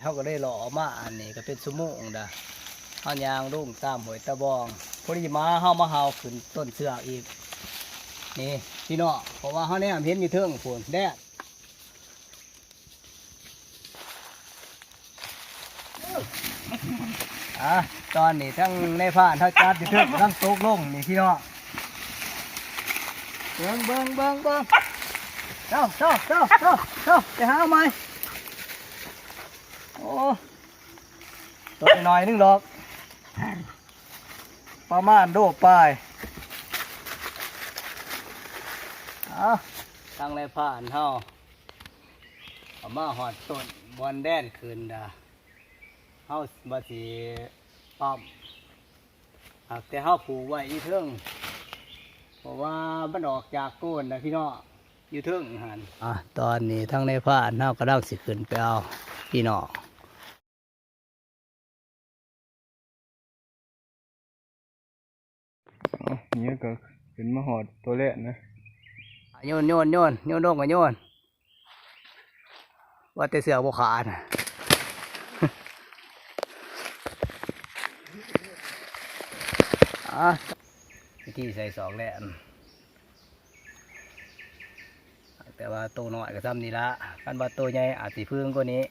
ເຮົາກໍເລີຍເລາະອອກມາ ອັນນີ້ກໍເປັນຊົ່ວໂມງດາ ເຮົາຍ່າງລົງຕາມຫ້ວຍຕາບອງ ພໍດີໝາເຮົາມາເຫົ່າຂຶ້ນຕົ້ນເຊືອກອີກ ນີ້ພີ່ນ້ອງ ເພາະວ່າເຮົາແນມເຫັນຢູ່ເທິງພຸ້ນແດດ. ອ່າ ຕອນນີ້ທາງນາຍພານເຮົາຈັບຢູ່ເທິງກຳລັງຕົກລົງນີ້ພີ່ນ້ອງ ເບິ່ງ ເບິ່ງ ເບິ່ງ ເບິ່ງ ເຈົ້າ ເຈົ້າ ເຈົ້າ ເຈົ້າ ເຈົ້າ ໄປຫາເອົາໃໝ່ ໂອ້ ຕົວນ້ອຍໜຶ່ງດອກ ປະມານໂລປາຍ ເອົາ ທາງນາຍພານເຮົາ ເອົາມາຮອດຕົ້ນບ່ອນແດນຂຶ້ນດາ ເຮົາວ່າຊິປ້ຳ ຫາກແຕ່ເຮົາຜູກໄວ້ຢູ່ເທິງ ເພາະວ່າມັນອອກຈາກໂກນນະພີ່ນ້ອງ ຢູ່ເທິງຫັ້ນ ອ່າ ຕອນນີ້ທາງນາຍພານເຮົາກຳລັງຊິຂຶ້ນໄປເອົາພີ່ນ້ອງ. ເອົາ ນີ້ກໍຂຶ້ນມາຮອດຕົວແລກນະ ໂຍນ ໂຍນ ໂຍນ ໂຍນລົງກໍໂຍນ ວ່າແຕ່ເຊືອກບໍ່ຂາດ ອ່າ ວິທີໃສ່ສອກແລນ ແຕ່ວ່າໂຕນ້ອຍກໍຊ່ຳນີ້ລະ ຄັນວ່າໂຕໃຫຍ່ອາດຊິເພິ່ງກວ່ານີ້.